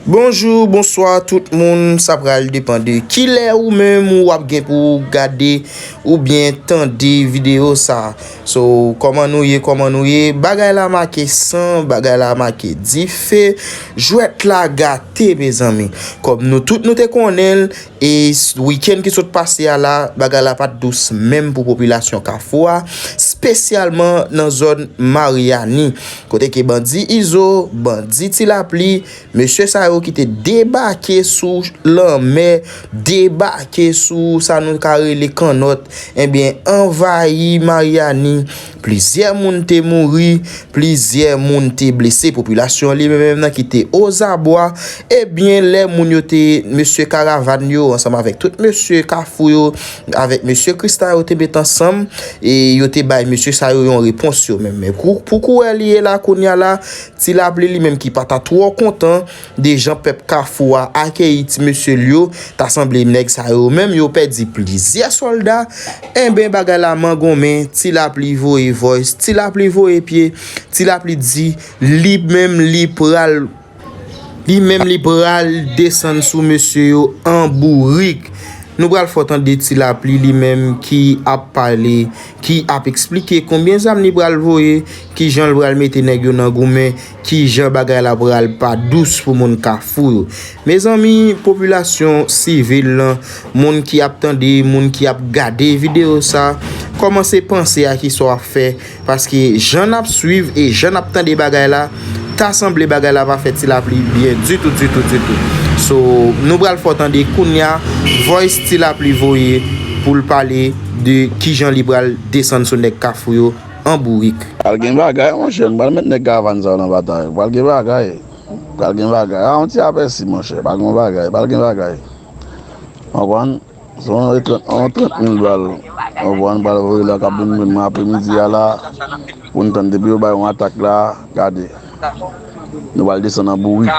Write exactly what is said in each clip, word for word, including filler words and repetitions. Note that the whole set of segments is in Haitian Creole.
Bonjou, bonswa tout moun, sa pral depann de kilè ou menm ou ap gen pou w gade oubyen tande videyo sa. So, kòman nou ye, kòman nou ye? Bagay la make san, bagay la make dife, jwèt la gate, mezanmi. Kòm nou tout nou te konnen l, e s- wikenn ki sot pase a la, bagay la pa t dous menm pou popilasyon Kafou a, espesyalman nan zòn Maryani, kote ke bandi Izo, bandi Ti Lapli, mesye sa yo ki te debake sou lanmè, debake sou sa nou ka rele kannòt, ebyen, anvayi Maryani. Plizyè moun te mouri, plizyè moun te blese. Popilasyon li menm nan ki te ozabwa, ebyen, lè moun yo te, mesye karavàn yo, ansanm avèk tout mesye Kafou yo, avèk mesye Krista yo te met ansanm, e yo te bay mesye sa yo yon repons yo menm. Men pou, pou kouwè li ye la, kounye a la, Ti Lapli li menm ki pa ta twò kontan de jan pèp Kafou a akeyi ti mesye l yo, ta sanble nèg sa yo menm yo pèdi plizyè sòlda. Enben, bagay la mangonmen, Ti Lapli voye voice, Ti Lapli voye pye, Ti Lapli di li menm li pral, li menm li pral desann sou mesye yo an bourik. Nou pral fè w tande Ti Lapli li menm ki ap pale, ki ap eksplike konbyen zam li pral voye, kijan l pral mete nèg yo nan goumen, kijan bagay la pral pa dous pou moun Kafou yo. Mezanmi, popilasyon sivil lan, moun ki ap tande, moun ki ap gade videyo sa, kòmanse panse a kisa w ap fè, paske jan n ap swiv e jan n ap tande bagay la, ta sanble bagay la pa fè Ti Lapli byen ditou, ditou, ditou. So, nou pral fè w tande kounye a voice Ti Lapli voye pou l pale de kijan li pral desann sou nèg Kafou yo an bourik. Pral gen bagay, monchè, m pral met nèg karavàn sa yo nan batay. Pral gen bagay. Pral gen bagay. A, yon ti apèsi, monchè. Pral gen bagay. Pral gen bagay. Konprann? Se yon trant, yon trant mil bal. Konprann? Pral voye la k ap vin mwen apremidi a la. Pou n tann depi yo bay yon atak la, gade. Nou pral desann an bourik.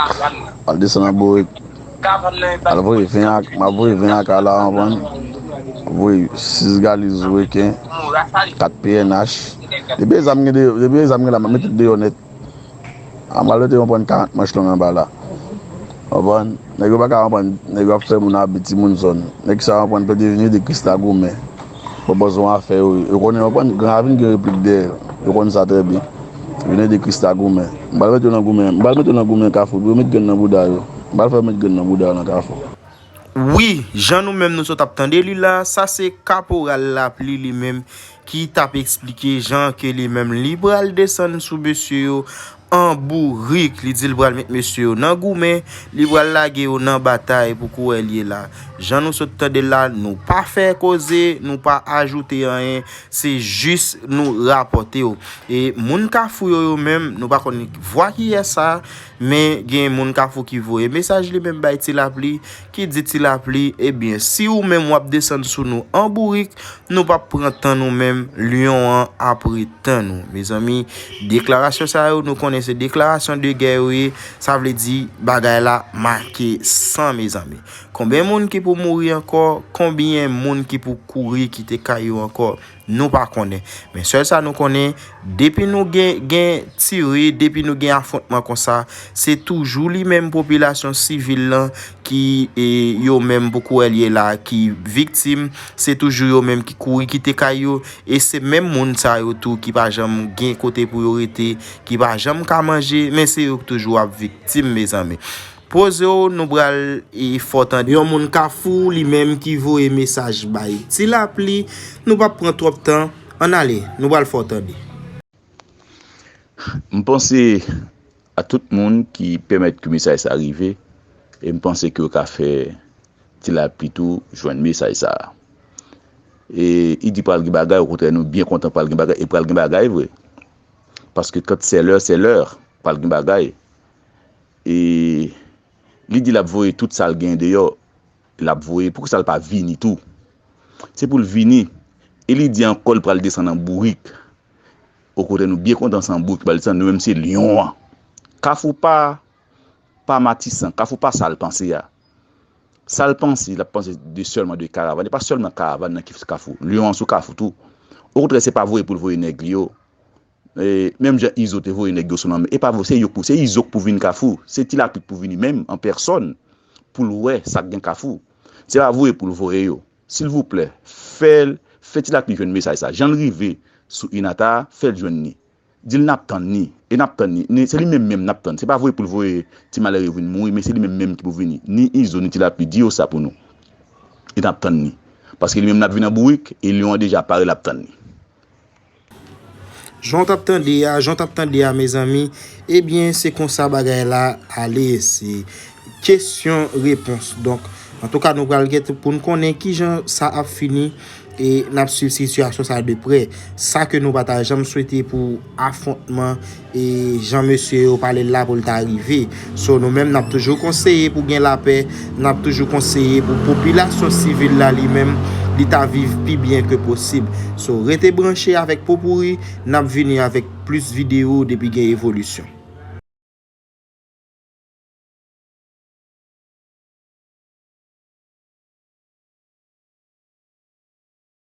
Pral desann an bourik. Al voye ven ak, m ap voye ven ak la, konprann? Voye sis galiz reken, kat P N H. Depi zam gen de, depi zam gen la, m ap mete deyò nèt. A, m al mete yon prann karant manch long anba la. Konprann? Nèg yo pa ka konprann, nèg yo ap fè moun abi timoun zòn. Nèg sa yo konprann plede vini de Krista goumen. Bon, bòz yon afè yo, yo konnen, konprann, gran ravin gen replik dèyè. Yo konn sa trè byen. Vini de Krista goumen. M pral mete yo nan goumen, m pral mete yo nan goumen Kafou, pou yo met grenn nan bouda yo. M pral fè yo met grenn nan bouda yo nan Kafou. Wi, jan nou menm nou sot ap tande li la, sa se Kaporal Lapli li menm ki t ap eksplike jan ke li menm li pral desann sou mesye yo an bourik. Li di l pral met mesye yo nan goumen, li pral lage yo nan batay pou kouwè l ye la. Jan nou sot tande l la, nou pa fè koze, nou pa ajoute anyen, se jis nou rapòte w. E moun Kafou yo, yo menm, nou pa konn vwa kiyès sa, men gen moun Kafou ki voye mesaj li menm bay Ti Lapli, ki di Ti Lapli, ebyen, si ou menm w ap desann sou nou an bourik, nou p ap pran tan nou menm, lyon an ap ret tann ou. Mezanmi, deklarasyon sa yo, nou konnen se deklarasyon de gè yo ye, sa vle di bagay la make san, mezanmi. Konbyen moun ki pou mouri ankò, konbyen moun ki pou kouri kite kay yo ankò, nou pa konnen. Men sèl sa nou konnen, depi nou gen, gen tire, depi nou gen afwontman konsa, se toujou li menm popilasyon sivil lan ki, e, yo menm pou kouwè l ye la, ki viktim, se toujou yo menm ki kouri kite kay yo, e se menm moun sa yo tou ki pa janm gen kote pou yo rete, ki pa janm ka manje, men se yo k toujou ap viktim, mezanmi. Poze w, nou pral, e, fè w tande yon moun Kafou, li menm ki voye mesaj bay Ti Lapli, nou p ap pran twòp tan, ann ale, nou pral fè w tande. M panse a tout moun ki pèmèt ke mesaj sa rive, e m panse ke yo ka fè Ti Lapli tou jwenn mesaj sa. E, li di pral gen bagay, okontrè, nou byen kontan pral gen bagay, e pral gen bagay vre. Paske quand c'est l'heure, c'est l'heure, pral gen bagay. E li di l ap voye tout sa l gen deyò, l ap voye, poukisa l pa vini tou? Se pou l vini. E li di ankò l pral desann an bourik. Okontrè, nou byen kontan se an bourik pral desann, nou menm se lyon an. Kafou pa, pa Matisan, Kafou pa sa l panse a. Sa l panse, l ap panse de sèlman de karavàn. E pa sèlman karavàn nan ki Kafou. Lyon an sou Kafou tou. Okontrè, se pa voye pou l voye nèg li yo. E, menm jan Izo te voye nèg yo sou lanmè, e pa vre, se yo k pou, se Izo k pou vin Kafou, se Ti Lapli k pou vini menm, an pèsòn, pou l wè sa k gen Kafou. Se pa voye pou l voye yo. Silvouplè, fè l, fè Ti Lapli jwenn mesaj sa. Jan l rive sou Inata a, fè l jwenn li. Di l n ap tann li, e n ap tann li. Ni, se li menm menm n ap tann. Se pa voye pou l voye ti malere vin mouri, men se li menm menm ki pou vini. Ni Izo, ni Ti Lapli, di yo sa pou nou. E n ap tann li. Paske li menm l ap vin an bourik, e lyon an deja pare, l ap tann li. Jan w t ap tande a, jan w t ap tande a, mezanmi, ebyen, se konsa bagay la ale, se kesyon repons. Donk, antouka, nou pral gete pou n konnen kijan sa ap fini, e n ap swiv sitiyasyon sa de prè. Sa ke nou pa ta janm swete pou afwontman, e jan mesye yo pale l la pou l ta rive. So, nou menm, n ap toujou konseye pou gen lapè, n ap toujou konseye pou popilasyon sivil la li menm, li ta viv pi byen ke posib. So, rete branche avèk Popouri, n ap vini avèk plis videyo depi gen evolisyon.